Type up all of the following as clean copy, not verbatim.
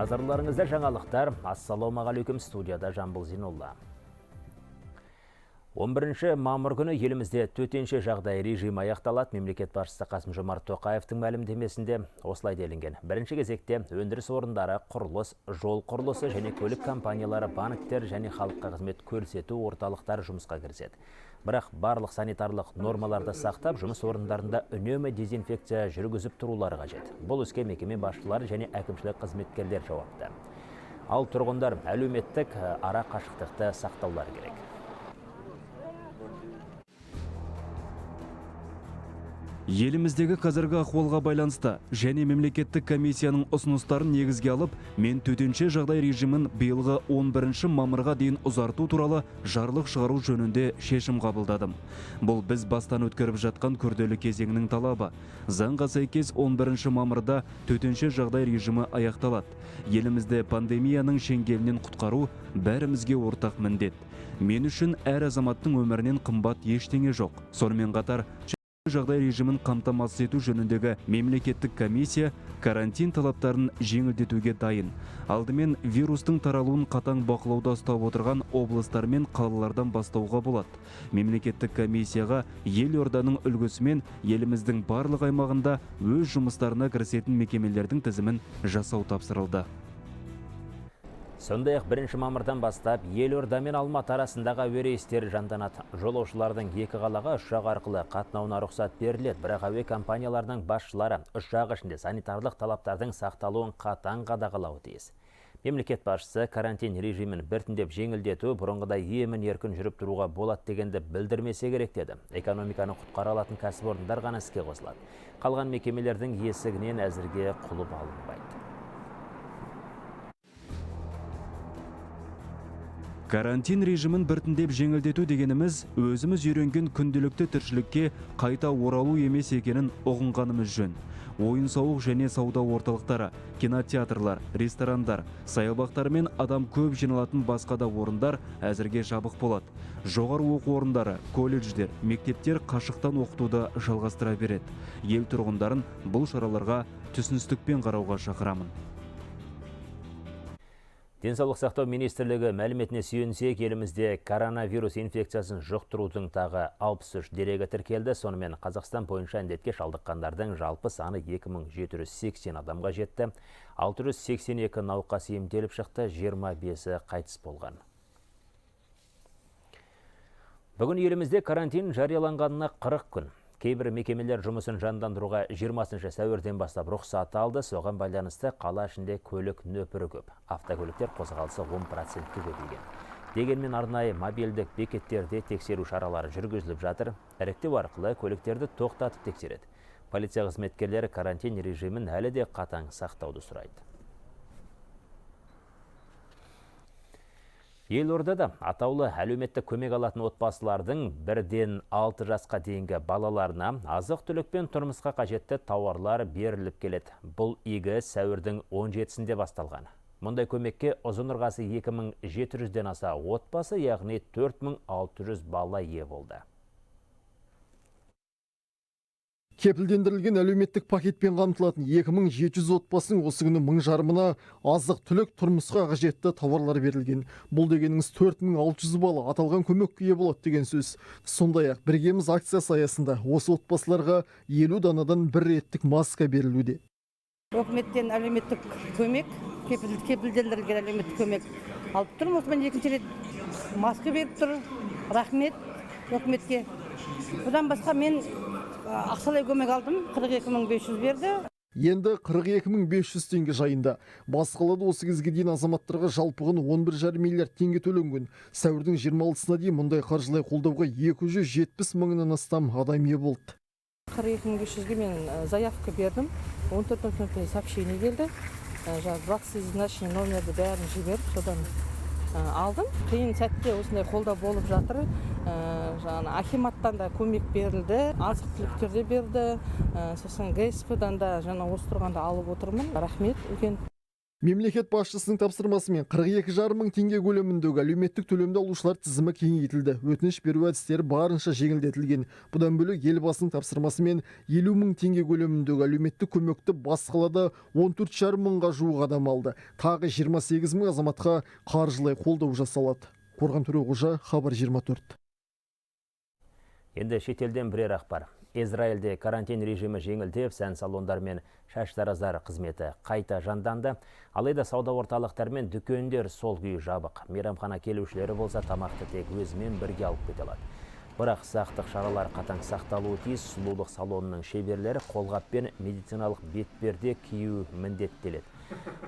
Назарларыңызда жаңалықтар. Ассалаумағалейкум, студияда Жамбыл Зинолла. 11 мамыр күні елімізде төтенше жағдай режимі аяқталады. Мемлекет басшысы Қасым-Жомарт Тоқаевтың мәлімдемесінде осылай делінген. Бірінші кезекте өндіріс орындары, құрылыс, жол құрылысы және көлік компаниялары, банктер және халыққа қызмет көрсету орталықтары жұмысқа кіріседі. Бірақ барлық санитарлық нормаларды сақтап, жұмыс орындарында үнемі дезинфекция жүргізіп тұрулары қажет. Бұл іске мекеме басшылары және әкімшілік қызметкерлер жауапты. Ал тұрғындар әлеуметтік ара қашықтықты сақтаулары керек. Еліміздегі қазіргі ахуалға байланысты және мемлекеттік комиссияның ұсыныстарын негізге алып, мен төтенше жағдай режимін биылғы 11 мамырға дейін ұзарту туралы жарлық шығару жөнінде шешім қабылдадым. Бұл біз бастан өткеріп жатқан күрделі кезеңнің талабы. Заңға сәйкес 11 мамырда төтенше жағдай режимі аяқталады. Елімізде пандемияның шеңгелінен құтқару бәрімізге ортақ міндет. Мен үшін әр азаматтың өмірінен қымбат ештеңе жоқ. Сонымен қатар жағдай режимін қамтамасыз ету жөніндегі мемлекеттік комиссия карантин талаптарын жеңілдетуге дайын. Алдымен вирустың таралуын қатаң бақылауда ұстап отырған облыстар мен қалалардан бастауға болады. Мемлекеттік комиссияға елорданың үлгісімен еліміздің барлық аймағында өз жұмыстарына кірісетін мекемелердің тізімін жасау тапсырылды. Сондай-ақ 1 мамырдан бастап елорда мен Алматы арасындағы әуе рейстері жанданады. Жолаушылардың екі қалаға ұшақ арқылы қатынауына рұқсат беріледі, бірақ әуе компанияларының басшылары ұшақ ішінде санитарлық талаптардың сақталуын қатаң қадағалауы тиіс. Мемлекет басшысы карантин режимін біртіндеп жеңілдету бұрынғыдай емін еркін жүріп тұруға болады дегенді білдірмесе керек деді. Экономиканы құтқара алатын кәсіпорындар ғана іске қосылады. Қалған мекемелердің есігінен әзірге құлып алынбайды. Карантин режимін біртіндеп жеңілдету дегеніміз өзіміз үйренген күнделікті тіршілікке қайта оралу емес екенін ұғынғанымыз жөн. Ойын-сауық және сауда орталықтары, кинотеатрлар, ресторандар, саябақтар мен адам көп жиналатын басқа да орындар әзірге жабық болады. Жоғары оқу орындары, колледждер, мектептер қашықтан оқытуды жалғастыра береді. Ел тұрғындарын бұл шараларға түсіністікпен қарауға шақырамын. Денсаулық сақтау министрлігі мәліметіне сүйенсек, елімізде коронавирус инфекциясын жұқтырудың тағы 63 дерегі тіркелді. Сонымен Қазақстан бойынша індетке шалдыққандардың жалпы саны 2780 адамға жетті. 682 науқас емделіп шықты, 25-і қайтыс болған. Бүгін елімізде карантин жарияланғанына 40 күн. Кейбір мекемелер жұмысын жандандыруға 20 сәуірден бастап рұқсат алды. Соған байланысты қала ішінде көлік нөпірі көп. Автокөліктер қозғалысы 10%-ке көбейген. Дегенмен арнайы мобильдік бекеттерде тексеру шаралары жүргізіліп жатыр. Іріктеу арқылы көліктерді тоқтатып тексереді. Полиция қызметкерлері карантин режимін әлі де қатаң сақтауды сұрайды. Елордада атаулы әлеуметтік көмек алатын отбасылардың 1-ден 6 жасқа дейінгі балаларына азық-түлік пен тұрмысқа қажетті тауарлар беріліп келеді. Бұл игі сәуірдің 17-сінде басталған. Мұндай көмекке ұзын ырғасы 2700-ден аса отбасы, яғни 4600 бала ие болды. Кепілдендірілген әлеуметтік пакетпен қамтылатын 2700 отбасының осы күні 1500-ына азық-түлік, тұрмысқа қажетті тауарлар берілген. Бұл дегеніңіз 4600 бала аталған көмекке ие болады деген сөз. Сондай-ақ Біргеміз акциясы аясында осы отбасыларға 50 данадан бір реттік маска берілуде. Үкіметтен әлеуметтік көмек, кепілдендірілген әлеуметтік көмек алып тұрмын. Осымен екінші рет маска беріп тұр. Рахмет үкіметке. Бұдан басқа мен ақшалай көмек алдым, 42 500 берді. Енді 42 500 теңге жайында. Бас қалада осы кезге дейін азаматтарға жалпы құны 11,5 миллиард теңге төленген. Сәуірдің 26-сына дейін мұндай қаржылай қолдауға 270 мыңнан астам адам ие болды. 42 500-ге мен заявка бердім. 14:00 сообщение келді. Жаңағы двадцатизначный номерді бәрін жіберіп, содан алдым. Қиын сәтте осындай қолдау болып жатыр. Жаңағы акиматтан да көмек берілді, азық-түліктер де берді. Сосын ГСП-дан да жаңа осы тұрғанда алып отырмын. Рахмет үлкен. Мемлекет басшысының тапсырмасымен 42,5 мың теңге көлеміндегі әлеуметтік төлемді алушылар тізімі кеңейтілді. Өтініш беру әдістері барынша жеңілдетілген. Бұдан бөлек, Елбасының тапсырмасымен 50 мың теңге көлеміндегі әлеуметтік көмекті бас қалада 14,5 мыңға жуық адам алды. Тағы 28 мың азаматқа қаржылай қолдау жасалады. Қорған Төреқожа, Хабар 24. Енді шетелден бірер ақпар. Израильде карантин режимі жеңілдеп, сән салондар мен шаштараздар қызметі қайта жанданды. Алайда сауда орталықтары мен дүкендер сол күйі жабық. Мейрамхана келушілері болса, тамақты тек өзімен бірге алып кете алады. Бірақ сақтық шаралар қатаң сақталуы тиіс. Сұлулық салонының шеберлері қолғап пен медициналық бетперде кию міндеттеледі.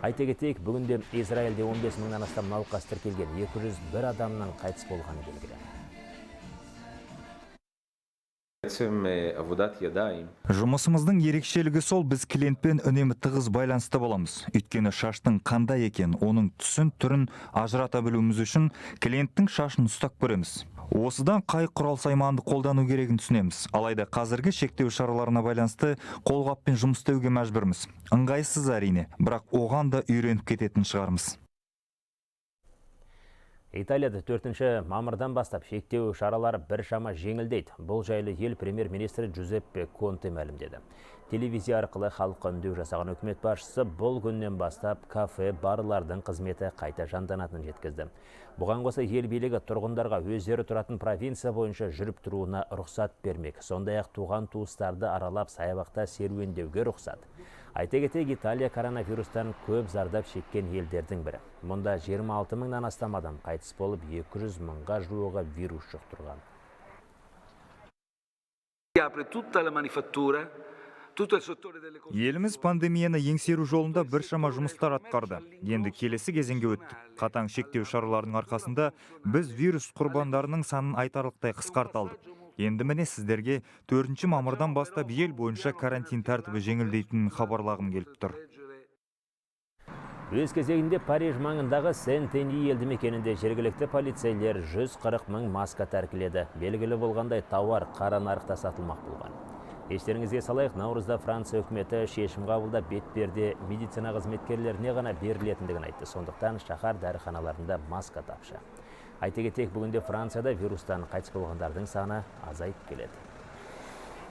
Айта кетейік, бүгінде Израильде 15 мыңнан астам науқас тіркелген, 201 адамның қайтыс болғаны белгілі. Жұмысымыздың ерекшелігі сол, біз клиентпен үнемі тығыз байланыста боламыз. Өйткені шаштың қандай екен, оның түсін, түрін ажырата білуіміз үшін клиенттің шашын ұстап көреміз. Осыдан қай құрал сайманды қолдану керегін түсінеміз. Алайда қазіргі шектеу шараларына байланысты қолғаппен жұмыс істеуге мәжбүрміз. Ыңғайсыз әрине, бірақ оған да үйреніп кететін шығармыз. Италияда 4 мамырдан бастап шектеу шаралары біршама жеңілдейді. Бұл жайлы ел премьер-министрі Джузеппе Конте мәлімдеді. Телевизия арқылы халыққа үндеу жасаған үкімет басшысы бұл күннен бастап кафе, барлардың қызметі қайта жанданатынын жеткізді. Бұған қоса, ел билігі тұрғындарға өздері тұратын провинция бойынша жүріп тұруына рұқсат бермек. Сондай-ақ туған туыстарды аралап, саябақта серуендеуге рұқсат. Айта кетейік, Италия коронавирустан көп зардап шеккен елдердің бірі. Мұнда 26 мыңнан астам адам қайтыс болып, 200 мыңға жуығы вирус жұқтырған. Еліміз пандемияны еңсеру жолында біршама жұмыстар атқарды. Енді келесі кезеңге өттік. Қатаң шектеу шараларының арқасында біз вирус құрбандарының санын айтарлықтай қысқарта алдық. Енді міне, сіздерге 4 мамырдан бастап ел бойынша карантин тәртібі жеңілдейтінін хабарлағым келіп тұр. Өз кезегінде Париж маңындағы Сен-Дени елді мекенінде жергілікті полицейлер 140 мың маска тәркіледі. Белгілі болғандай, тауар қара нарықта сатылмақ болған. Естеріңізге салайық, наурызда Франция үкіметі шешім қабылдап, бетперде медицина қызметкерлеріне ғана берілетіндігін айтты. Сондықтан шаһар дәріханаларында маска тапшы. Айта кетейік, бүгінде Францияда вирустан қайтыс болғандардың саны азайып келеді.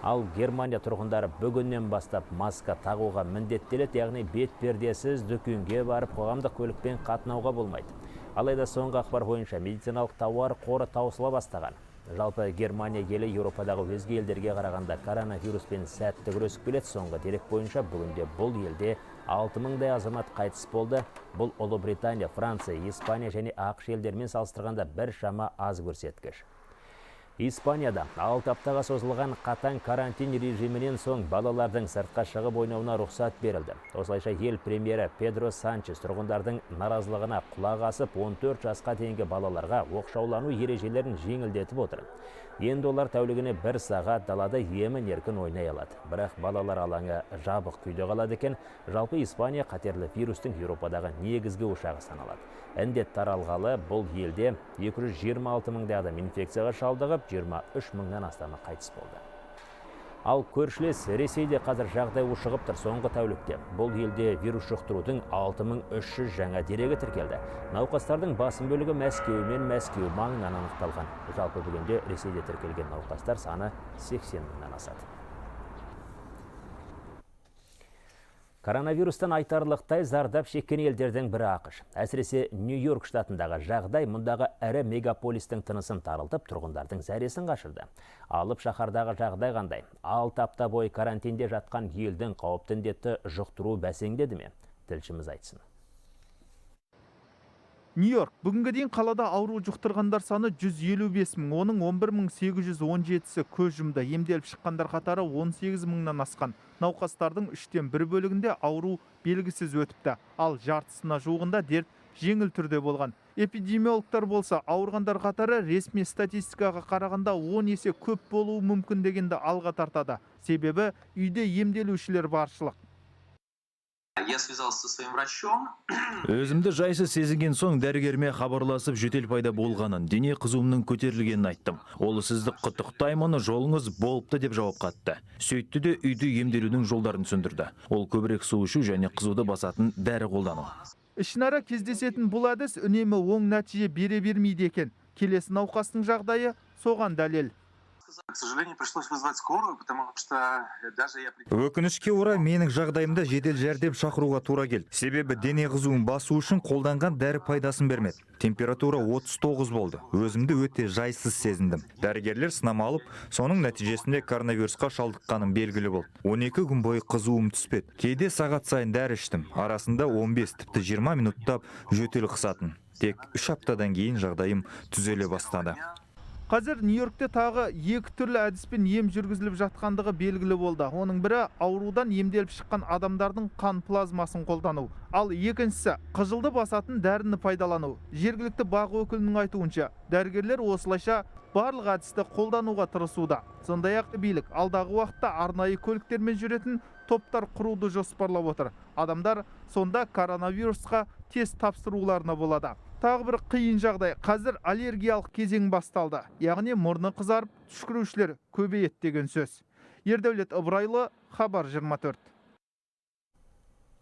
Ал Германия тұрғындары бүгіннен бастап маска тағуға міндеттеледі, яғни бетпердесіз дүкенге барып, қоғамдық көлікпен қатынауға болмайды. Алайда соңғы ақпар бойынша медициналық тауар қоры таусыла бастаған. Жалпы, Германия елі Еуропадағы өзге елдерге қарағанда коронавируспен сәтті күресіп келеді. Соңғы дерек бойынша бүгінде бұл елде 6 мыңдай азамат қайтыс болды. Бұл Ұлыбритания, Франция, Испания және АҚШ елдерімен салыстырғанда біршама аз көрсеткіш. Испанияда 6 аптаға созылған қатаң карантин режимінен соң балалардың сыртқа шығып ойнауына рұқсат берілді. Осылайша, ел премьері Педро Санчес тұрғындардың наразылығына құлақ асып, 14 жасқа дейінгі балаларға оқшаулану ережелерін жеңілдетіп отыр. Енді олар тәулігіне бір сағат далада емін еркін ойнай алады. Бірақ балалар алаңы жабық күйде қалады екен. Жалпы, Испания қатерлі вирустың Еуропадағы негізгі ошағы саналады. Індет таралғалы бұл елде 226 мыңдай адам инфекцияға шалдығып, 23 мыңнан астамы қайтыс болды. Ал көршілес Ресейде қазір жағдай ушығып тұр. Соңғы тәулікте бұл елде вирус жұқтырудың 6300 жаңа дерегі тіркелді. Науқастардың басым бөлігі Мәскеу мен Мәскеу маңынан анықталған. Жалпы, бүгінде Ресейде тіркелген науқастар саны 80 мыңнан асады. Коронавирустан айтарлықтай зардап шеккен елдердің бірі АҚШ. Әсіресе Нью-Йорк штатындағы жағдай мұндағы ірі мегаполистің тынысын тарылтып, тұрғындардың зәресін қашырды. Алып шаһардағы жағдай қандай? 6 апта бойы карантинде жатқан елдің қауіпті індетті жұқтыру бәсеңдеді ме? Тілшіміз айтсын. Нью-Йорк. Бүгінге дейін қалада ауру жұқтырғандар саны 155 мың, оның 11 мың 817-сі көз жұмды. Емделіп шыққандар қатары 18 мыңнан асқан. Науқастардың үштен бір бөлігінде ауру белгісіз өтіпті. Ал жартысына жуығында дерт жеңіл түрде болған. Эпидемиологтар болса, ауырғандар қатары ресми статистикаға қарағанда 10 есе көп болуы мүмкін дегенді алға тартады. Себебі үйде емделушілер баршылық. Я связался со своим врачом. Өзімді жайсыз сезінген соң дәрігеріме хабарласып, жөтел пайда болғанын, дене қызуымның көтерілгенін айттым. Ол «Сізді құттықтаймын, жолыңыз болыпты» деп жауап қатты. Сөйтті де үйде емделудің жолдарын түсіндірді. Ол көбірек су ішу және қызуды басатын дәрі қолдану. Ішінара кездесетін бұл әдіс үнемі оң нәтиже бере бермейді екен. Келесі науқастың жағдайы соған дәлел. К сожалению, пришлось вызвать скорую, потому что даже я Өкінішке орай, менің жағдайымда жедел жәрдем шақыруға тура келді. Себебі дене қызуын басу үшін қолданған дәрі пайдасын бермеді. Температура 39 болды. Өзімді өте жайсыз сезіндім. Дәрігерлер сынама алып, соның нәтижесінде коронавирусқа шалдыққаным белгілі болды. 12 күн бойы қызуым түспеді. Кейде сағат сайын дәрі іштім. Арасында 15, тіпті 20 минуттап жөтел қысатын. Тек 3 аптадан кейін жағдайым түзеле бастады. Қазір Нью-Йоркте тағы екі түрлі әдіспен ем жүргізіліп жатқандығы белгілі болды. Оның бірі — аурудан емделіп шыққан адамдардың қан плазмасын қолдану. Ал екіншісі — қыжылды басатын дәріні пайдалану. Жергілікті БАҚ өкілінің айтуынша, дәрігерлер осылайша барлық әдісті қолдануға тырысуда. Сондай-ақ билік алдағы уақытта арнайы көліктермен жүретін топтар құруды жоспарлап отыр. Адамдар сонда коронавирусқа тест тапсыруларына болады. Тағы бір қиын жағдай: қазір аллергиялық кезең басталды. Яғни мұрны қызарып, түшкірушілер көбейеді деген сөз. Ердәулет Ыбырайлы, Хабар 24.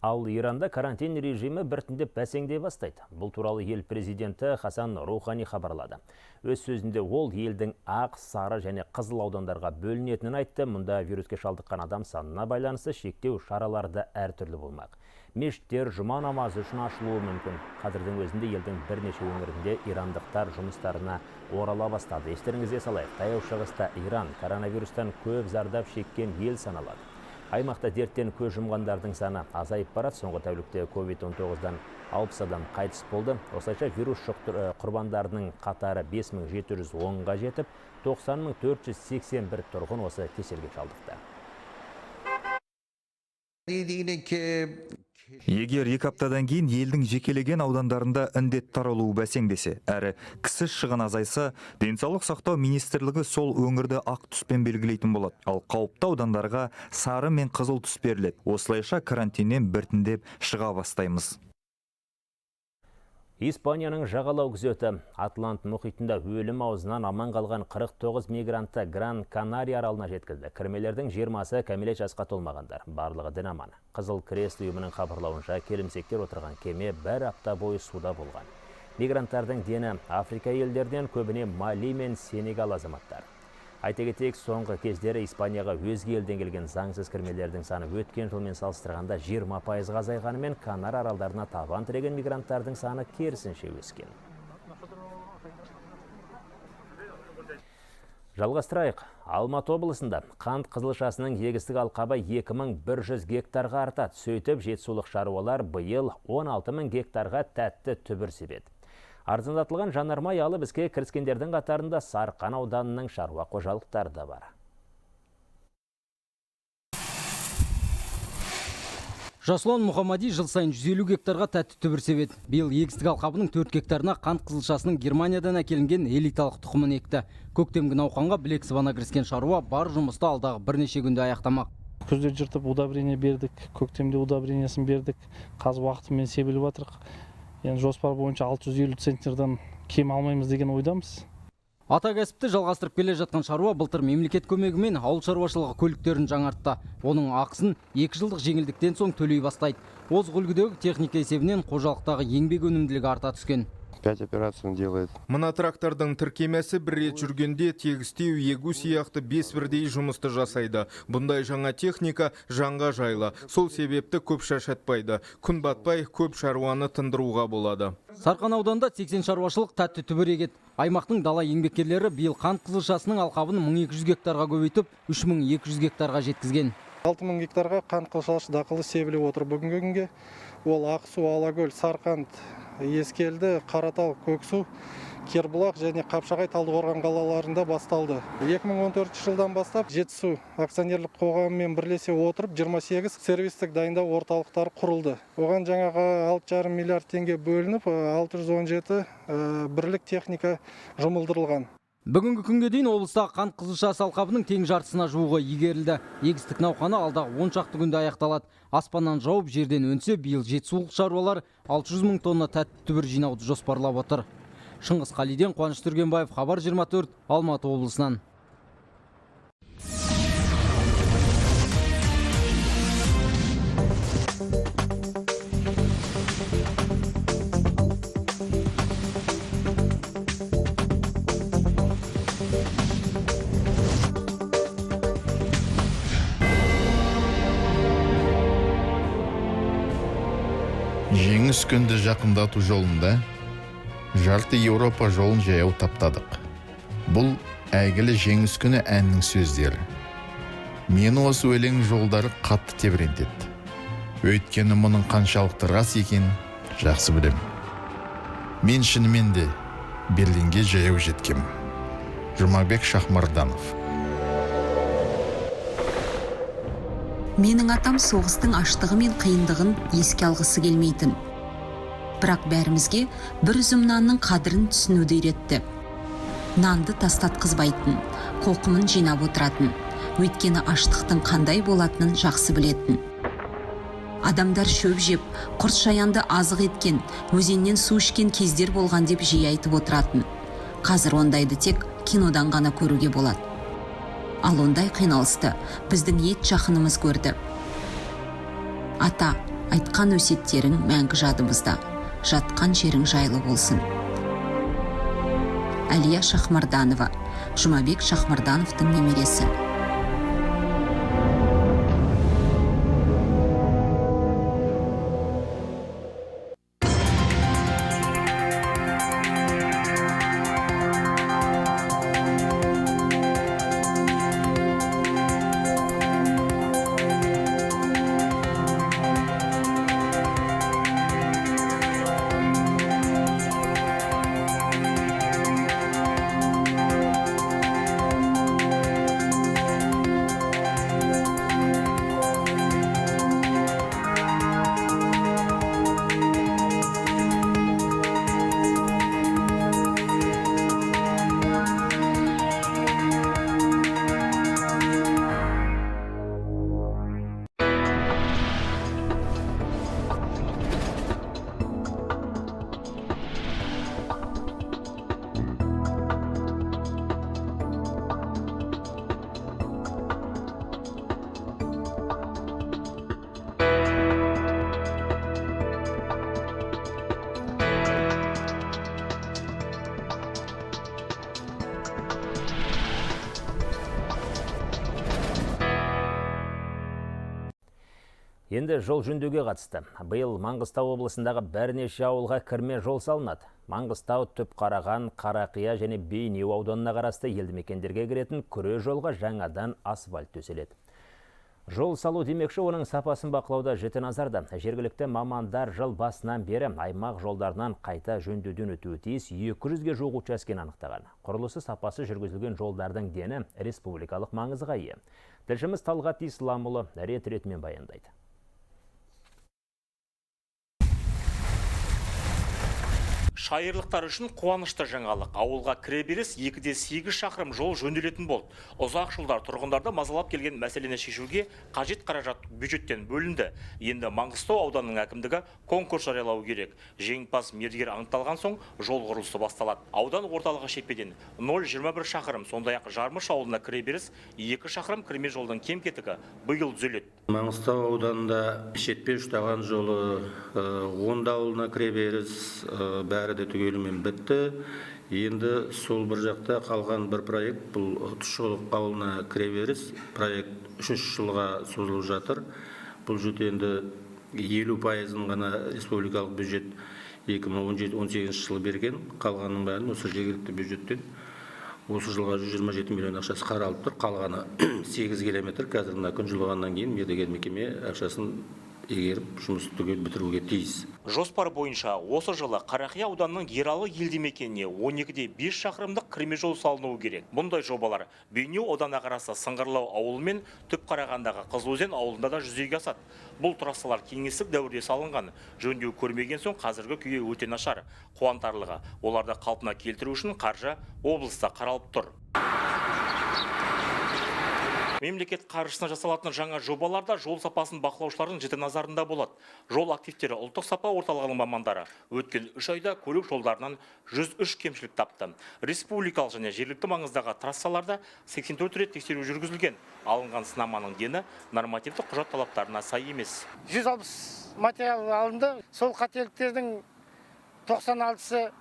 Ал Иранда карантин режимі біртіндеп бәсеңдей бастайды. Бұл туралы ел президенті Хасан Рухани хабарлады. Өз сөзінде ол елдің ақ, сары және қызыл аудандарға бөлінетінін айтты. Мұнда вируске шалдыққан адам санына байланысты шектеу шаралары да әртүрлі болмақ. Мешіттер жұма намазы үшін ашылуы мүмкін. Қазірдің өзінде елдің бірнеше өңірінде ирандықтар жұмыстарына орала бастады. Естеріңізге салайық, Таяу Шығыста Иран коронавирустан көп зардап шеккен ел саналады. Аймақта дерттен көз жұмғандардың саны азайып барады. Соңғы тәулікте COVID-19-дан 60 адам қайтыс болды. Осылайша вирус құрбандарының қатары 5710-ға жетіп, 90 481 тұрғын осы кеселге шалдықты. Егер 2 аптадан кейін елдің жекелеген аудандарында індет таралуы бәсеңдесе, әрі кісі шығыны азайса, Денсаулық сақтау министрлігі сол өңірді ақ түспен белгілейтін болады. Ал қауіпті аудандарға сары мен қызыл түс беріледі. Осылайша карантиннен біртіндеп шыға бастаймыз. Испанияның жағалау күзеті Атлант мұхитында өлім аузынан аман қалған 49 мигрантты Гран Канария аралына жеткізді. Кірмелердің 20-сы кәмелет жасқа толмағандар. Барлығы дін аман. Қызыл Крест ұйымының хабарлауынша, келімсектер отырған кеме бір апта бойы суда болған. Мигранттардың дені Африка елдерінен, көбіне Мали мен Сенегал азаматтары. Айта кетейік, соңғы кездері Испанияға өзге елден келген заңсыз кірмелердің саны өткен жылмен салыстырғанда 20%-ға азайғанымен, Канар аралдарына табан тіреген мигранттардың саны керісінше өскен. Жалғастырайық. Алматы облысында қант қызылшасының егістік алқабы 2100 гектарға артады. Сөйтіп, жетісулық шаруалар биыл 16 000 гектарға тәтті түбір себеді. Арзандатылған жанармай алып іске кіріскендердің қатарында Сарқан ауданының шаруа қожалықтары да бар. Жасұлан Мұхаммади жыл сайын 150 гектарға тәтті түбір себеді. Биыл егістік алқабының 4 гектарына қант қызылшасының Германиядан әкелінген элиталық тұқымын екті. Көктемгі науқанға білек сыбана кіріскен шаруа бар жұмысты алдағы бірнеше күнде аяқтамақ. Күзде жыртып, удобрение бердік, көктемде удобрениесін бердік. Қазір уақытымен себіліп жатырық. Енді жоспар бойынша 650 центнерден кем алмаймыз деген ойдамыз. Ата кәсіпті жалғастырып келе жатқан шаруа былтыр мемлекет көмегімен ауыл шаруашылығы көліктерін жаңартты. Оның ақысын 2 жылдық жеңілдіктен соң төлей бастайды. Озық үлгідегі техника есебінен қожалықтағы еңбек өнімділігі арта түскен. Пять операций он делает. Мына трактордың тіркемесі бір рет жүргенде тегістеу, егу сияқты бес бірдей жұмысты жасайды. Бұндай жаңа техника жанға жайлы. Сол себепті көп шаршатпайды. Күн батпай көп шаруаны тындыруға болады. Сарқан ауданында 80 шаруашылық тәтті түбір егеді. Аймақтың дала еңбеккерлері биыл қант қызылшасының алқабын 1200 гектарға көбейтіп, 3200 гектарға жеткізген. 6000 гектарға қант қызылшасы дақылы себіліп отыр бүгінгі күнге. Ол Ақсу, Алакөл, Сарқант, Ескелді, Қаратал, Көксу, Кербұлақ және Қапшағай, Талдықорған қалаларында басталды. 2014 жылдан бастап Жетісу акционерлік қоғамымен бірлесе отырып 28 сервистік дайындау орталықтары құрылды. Оған жаңағы 6,5 миллиард теңге бөлініп, 617 бірлік техника жұмылдырылған. Бүгінгі күнге дейін облыстағы қант қызылшасы алқабының тең жартысына жуығы игерілді. Егістік науқаны алдағы 10 шақты күнде аяқталады. Аспаннан жауып, жерден өнсе, биыл жетісулық шаруалар 600 мың тонна тәтті түбір жинауды жоспарлап отыр. Шыңғыс Қалиден, Қуаныш Түргенбаев, Хабар 24, Алматы облысынан. Жеңіс күнді жақындату жолында жарты Еуропа жолын жаяу таптадық. Бұл әйгілі Жеңіс күні әнінің сөздері. Мені осы өлең жолдары қатты тебірентеді. Өйткені мұның қаншалықты рас екенін жақсы білем. Мен шынымен де Берлинге жаяу жеткем. Жұмабек Шахмарданов. Менің атам соғыстың аштығы мен қиындығын еске алғысы келмейтін. Бірақ бәрімізге бір үзім нанның қадірін түсінуді үйретті. Нанды тастатқызбайтын, қоқымын жинап отыратын. Өйткені аштықтың қандай болатынын жақсы білетін. Адамдар шөп жеп, құрт шаянды азық еткен, өзеннен су ішкен кездер болған деп жиі айтып отыратын. Қазір ондайды тек кинодан ғана көруге болады. Ал ондай қиналысты біздің ет жақынымыз көрді. Ата, айтқан өсиеттерің мәңгі жадымызда, жатқан жерің жайлы болсын. Әлия Шахмарданова, Жұмабек Шахмардановтың немересі. Енді жол жөндеуге қатысты. Биыл Маңғыстау облысындағы бірнеше ауылға кірме жол салынады. Маңғыстау, Түпқараған, Қарақия және Бейнеу ауданына қарасты елді мекендерге кіретін күре жолға жаңадан асфальт төселеді. Жол салу демекші, оның сапасын бақылауда жіті назарда. Жергілікті мамандар жыл басынан бері аймақ жолдарынан қайта жөндеуден өтуі тиіс 200-ге жуық учаскені анықтаған. Құрылысы сапасы жүргізілген жолдардың дені республикалық маңызға ие. Тілшіміз Талғат Исламұлы рет-ретімен баяндайды. Шайырлықтар үшін қуанышты жаңалық. Ауылға кіре беріс 2,8 шақырым жол жөнделетін болды. Ұзақ жылдар тұрғындарды мазалап келген мәселені шешуге қажет қаражат бюджеттен бөлінді. Енді Маңғыстау ауданының әкімдігі конкурс жариялауы керек. Жеңімпаз мердігер анықталған соң жол құрылысы басталады. Аудан орталығы Шетпеден 0,21 шақырым, сондай-ақ Жармыш ауылына кіре беріс 2 шақырым кірме жолдың кем-кетігі биыл түзеледі. Маңғыстау ауданында Шетпе Үштаған жолы, Онда ауылына кіре беріс бәрі де түгелімен бітті. Енді сол бір жақта қалған бір проект, бұл Тұщықұдық ауылына кіре беріс проект 3 жылға созылып жатыр. Бұл жерде енді 50%-ын ғана республикалық бюджет 2017-18 жылы берген, қалғанның бәрін осы жергілікті бюджеттен осы жылға 127 миллион ақшасы қаралып тұр. Қалғаны 8 километр. Қазір мына күн жылығаннан кейін мердігер мекеме ақшасын игеріп, жұмысты түгел бітіруге тиіс. Жоспар бойынша осы жылы Қарақия ауданының Ералы елді мекеніне 12,5 шақырымдық кірме жол салынуы керек. Бұндай жобалар Бейнеу ауданына қарасты Сыңғырлау ауылы мен Түпқарағандағы Қызылөзен ауылында да жүзеге асады. Бұл трассалар кеңестік дәуірде салынған. Жөндеу көрмеген соң қазіргі күйі өте нашар. Қуантарлығы, оларды қалпына келтіру үшін қаржы облыста қаралып тұр. Мемлекет қаржысына жасалатын жаңа жобаларда жол сапасын бақылаушылардың жіті назарында болады. Жол активтері ұлттық сапа орталығының мамандары өткен 3 айда көлік жолдарынан 103 кемшілік тапты. Республикалық және жергілікті маңыздағы трассаларда 84 рет тексеру жүргізілген. Алынған сынаманың дені нормативті құжат талаптарына сай емес. 160 материал алынды. Сол қателіктердің 96-сы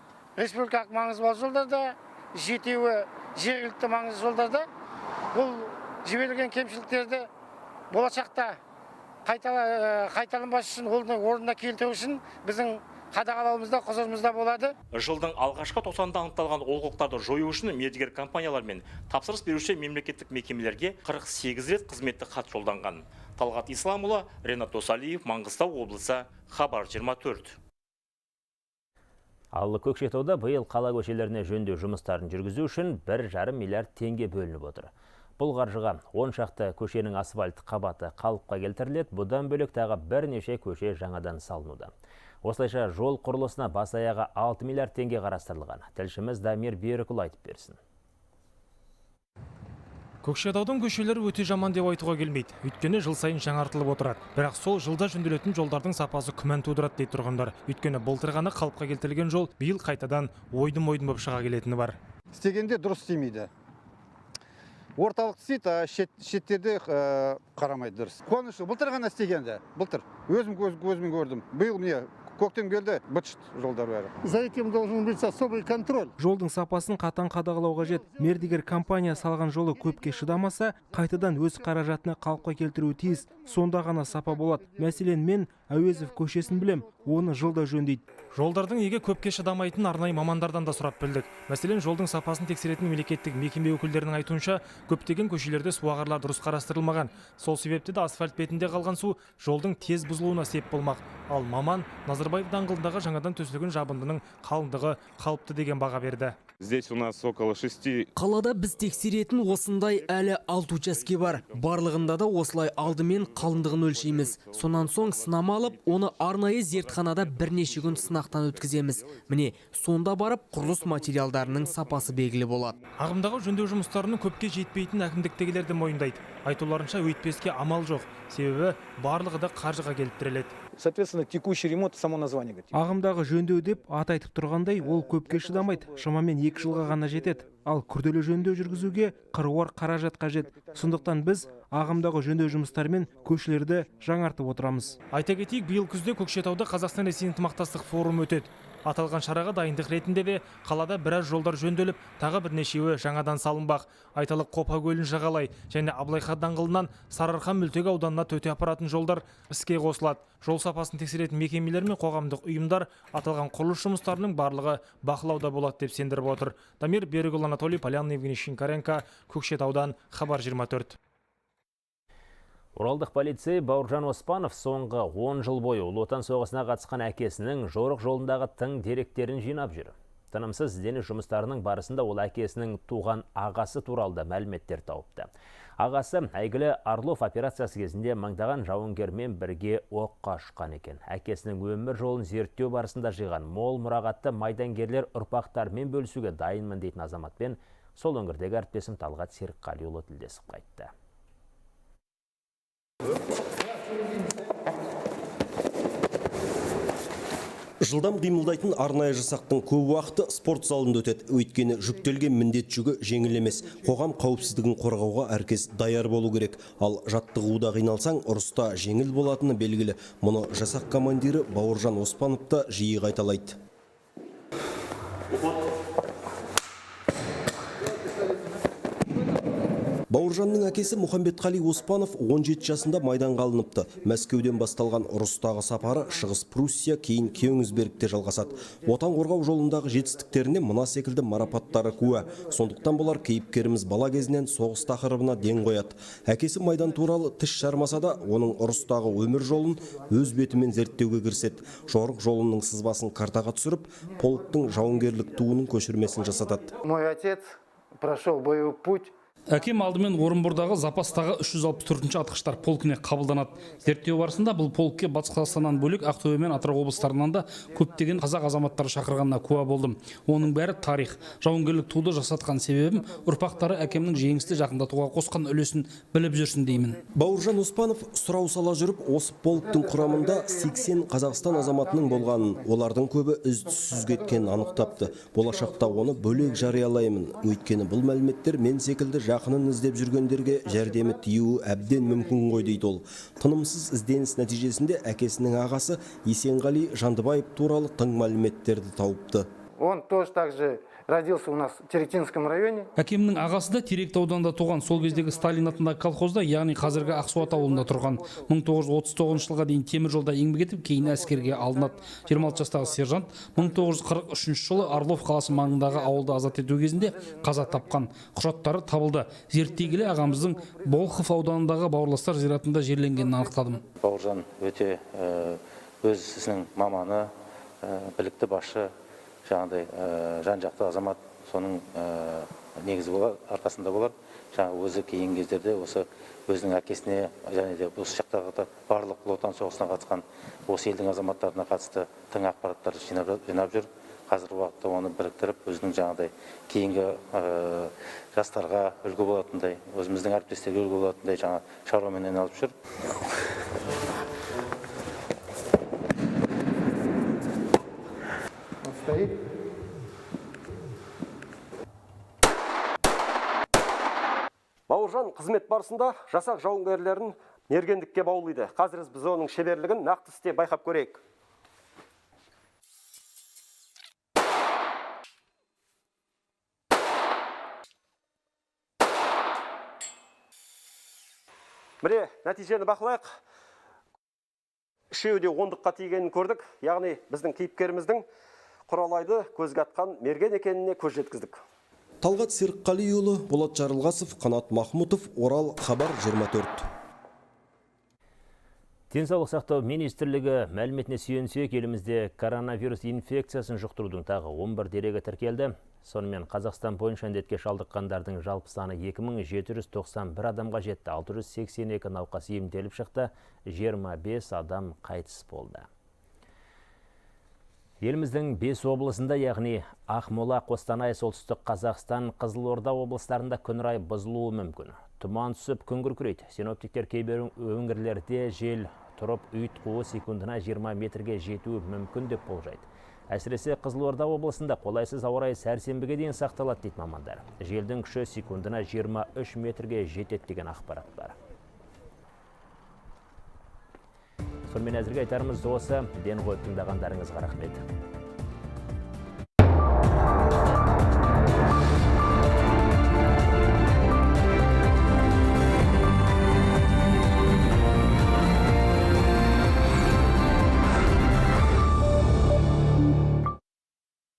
республикалық маңызы бар жолдарда, 7-уі жергілікті маңызды жолдарда. Бұл жіберілген кемшіліктерді болашақта қайталанбас үшін, орнына келтіру үшін біздің қадағалауымызда, құзырымызда болады. Жылдың алғашқы тоқсанында анықталған олқылықтарды жою үшін мердігер компаниялар мен тапсырыс беруші мемлекеттік мекемелерге 48 рет қызметтік хат жолданған. Талғат Исламұлы, Ренат Досалиев, Маңғыстау облысы, Хабар 24. Ал Көкшетауда биыл қала көшелеріне жөндеу жұмыстарын жүргізу үшін 1,5 миллиард теңге бөлініп отыр. Бұл қаржыға 10 шақты көшенің асфальт қабаты қалыпқа келтіріледі, бұдан бөлек тағы бірнеше көше жаңадан салынуда. Осылайша жол құрылысына бас аяғы 6 миллиард теңге қарастырылған. Тілшіміз Дамир Берікұлы айтып берсін. Көкшетаудың көшелері өте жаман деп айтуға келмейді. Өйткені жыл сайын жаңартылып отырады. Бірақ сол жылда жөнделетін жолдардың сапасы күмән тудырады дейді тұрғындар. Өйткені былтыр ғана қалыпқа келтірілген жол биыл қайтадан ойдым-ойдым болып шыға келетіні бар. Істегенде дұрыс істемейді. Орталық істейді, а шеттерде қарамайды дұрыс. Қуанышы, былтыр ғана істегенде, былтыр. Өзім көзіммен көрдім. Биыл міне көктем келді, быт-шыт жолдар бәрі. За этим должен быть особый контроль. Жолдың сапасын қатаң қадағалау қажет. Мердігер компания салған жолы көпке шыдамаса, қайтадан өз қаражатына қалыпқа келтіруі тиіс. Сонда ғана сапа болады. Мәселен, мен Әуезов көшесін білем, оны жылда жөндейді. Жолдардың неге көпке шыдамайтынын арнайы мамандардан да сұрап білдік. Мәселен, жолдың сапасын тексеретін мемлекеттік мекеме өкілдерінің айтуынша, көптеген көшелерде су ағарлар дұрыс қарастырылмаған. Сол себепті де асфальт бетінде қалған су жолдың тез бұзылуына себеп болмақ. Ал маман Назарбаев даңғылындағы жаңадан төселген жабындының қалыңдығы қалыпты деген баға берді. Здесь у нас около 6. Қалада біз тексеретін осындай әлі 6 учаске бар. Барлығында да осылай алдымен қалыңдығын өлшейміз. Сонан соң сынама алып, оны арнайы зертханада бірнеше күн сынақтан өткіземіз. Міне, сонда барып құрылыс материалдарының сапасы белгілі болады. Ағымдағы жөндеу жұмыстарының көпке жетпейтінін әкімдіктегілер де мойындайды. Айтуларынша, өйтпеске амал жоқ. Себебі барлығы да қаржыға келіп тіреледі. Соответственно, текущий ремонт, само название говорит. Ағымдағы жөндеу деп ат айтып тұрғандай, ол көпке шыдамайды. Шамамен 2 жылға ғана жетеді. Ал күрделі жөндеу жүргізуге қыруар қаражат қажет. Сондықтан біз ағымдағы жөндеу жұмыстарымен көшелерді жаңартып отырамыз. Айта кетейік, биыл күзде Көкшетауда Қазақстан-Ресей ынтымақтастық форумы өтеді. Аталған шараға дайындық ретінде де қалада біраз жолдар жөнделіп, тағы бірнешеуі жаңадан салынбақ. Айталық, Қопа көлін жағалай және Абылайхан даңғылынан Сарыарқа мөлтек ауданына төте апаратын жолдар іске қосылады. Жол сапасын тексеретін мекемелер мен қоғамдық ұйымдар аталған құрылыс жұмыстарының барлығы бақылауда болады деп сендіріп отыр. Дамир Берікұлы, Анатолий Полянный, Евгений Шинкаренко, Көкшетаудан Хабар 24. Оралдық полицей Бауыржан Оспанов соңғы 10 жыл бойы Ұлы Отан соғысына қатысқан әкесінің жорық жолындағы тың деректерін жинап жүр. Тынымсыз ізденіс жұмыстарының барысында ол әкесінің туған ағасы туралы да мәліметтер тауыпты. Ағасы әйгілі Орлов операциясы кезінде мыңдаған жауынгермен бірге оққа ұшқан екен. Әкесінің өмір жолын зерттеу барысында жиған мол мұрағатты майдангерлер ұрпақтарымен бөлісуге дайынмын дейтін азаматпен сол өңірдегі әріптесім Талғат Серікқалиұлы тілдесіп қайтты. Жылдам қимылдайтын арнайы жасақтың көп уақыты спорт залында өтеді. Өйткені жүктелген міндет жүгі жеңіл емес. Қоғам қауіпсіздігін қорғауға әркез даяр болу керек. Ал жаттығуда қиналсаң, ұрыста жеңіл болатыны белгілі. Мұны жасақ командирі Бауыржан Оспанов та жиі қайталайды. Бауыржанның әкесі Мұхамбетқали Оспанов 17 жасында майданға алыныпты. Мәскеуден басталған ұрыстағы сапары Шығыс Пруссия, кейін Кёнигсбергте жалғасады. Отан қорғау жолындағы жетістіктеріне мына секілді марапаттары куә. Сондықтан болар кейіпкеріміз бала кезінен соғыс тақырыбына ден қояды. Әкесі майдан туралы тіс жармаса да, оның ұрыстағы өмір жолын өз бетімен зерттеуге кіріседі. Жорық жолының сызбасын картаға түсіріп, полктың жауынгерлік туының көшірмесін жасатады. Мой отец прошел боевой путь. Әкем алдымен Орынбордағы запастағы 364-ші атқыштар полкіне қабылданады. Зерттеу барысында бұл полкке Батыс Қазақстаннан бөлек Ақтөбе мен Атырау облыстарынан да көптеген қазақ азаматтары шақырғанына куә болдым. Оның бәрі тарих. Жауынгерлік туды жасатқан себебім ұрпақтары әкемнің жеңісті жақындатуға қосқан үлесін біліп жүрсін деймін. Бауыржан Оспанов сұрау сала жүріп, осы полктың құрамында 80 Қазақстан азаматының болғанын, олардың көбі із-түссіз кеткенін анықтапты. Болашақта оны бөлек жариялаймын. Өйткені бұл мәліметтер мен секілді жақынын іздеп жүргендерге жәрдемі тиюі әбден мүмкін ғой дейді ол. Тынымсыз ізденіс нәтижесінде әкесінің ағасы Есенғали Жандыбаев туралы тың мәліметтерді тауыпты. Он тоже так же родился у нас в Теректинском районе. Әкемнің ағасы да Теректі ауданында туған. Сол кездегі Сталин атындағы колхозда, яғни қазіргі Ақсуат ауылында тұрған. 1939 жылға дейін темір жолда еңбек етіп, кейін әскерге алынады. 26 жастағы сержант 1943 жылы Орлов қаласы маңындағы ауылды азат ету кезінде қаза тапқан. Құжаттары табылды. Зерттей келе ағамыздың Болхов ауданындағы бауырластар зиратында жерленгенін анықтадым. Бауыржан өте өз ісінің маманы, білікті басшы, жаңағыдай жан-жақты азамат, соның негізі болар, арқасында болар. Жаңа өзі кейінгі кездерде осы өзінің әкесіне және де осы жақтағы барлық Ұлы Отан соғысына қатысқан осы елдің азаматтарына қатысты тың ақпараттарды жинап жүр. Қазіргі уақытта оны біріктіріп, өзінің жаңағыдай кейінгі жастарға үлгі болатындай, өзіміздің әріптестерге үлгі болатындай жаңа шаруамен айналысып жүр. Бауыржан қызмет барысында жасақ жауынгерлерін мергендікке баулиды. Қазір біз оның шеберлігін нақты істе байқап көрейік. Міне, нәтижені бақылайық. Үшеуі де ондыққа тигенін көрдік. Яғни біздің кейіпкеріміздің құралайды көзге атқан мерген екеніне көз жеткіздік. Талғат Серікқалиұлы, Болат Жарылғасов, Қанат Махмұтов, Орал, Хабар 24. Денсаулық сақтау министрлігі мәліметіне сүйенсек, елімізде коронавирус инфекциясын жұқтырудың тағы 11 дерегі тіркелді. Сонымен Қазақстан бойынша індетке шалдыққандардың жалпы саны 2791 адамға жетті. 682 науқас емделіп шықты, 25 адам қайтыс болды. Еліміздің 5 облысында, яғни Ақмола, Қостанай, Солтүстік Қазақстан, Қызылорда облыстарында күн райы бұзылуы мүмкін. Тұман түсіп, күн күркірейді. Синоптиктер кейбір өңірлерде жел тұрып, ұйтқуы секундына 20 метрге жетуі мүмкін деп болжайды. Әсіресе Қызылорда облысында қолайсыз ауа райы сәрсенбіге дейін сақталады дейді мамандар. Желдің күші секундына 23 метрге жетеді деген ақпарат бар. Сонымен әзірге айтарымыз осы. Ден қойып тыңдағандарыңызға рахмет.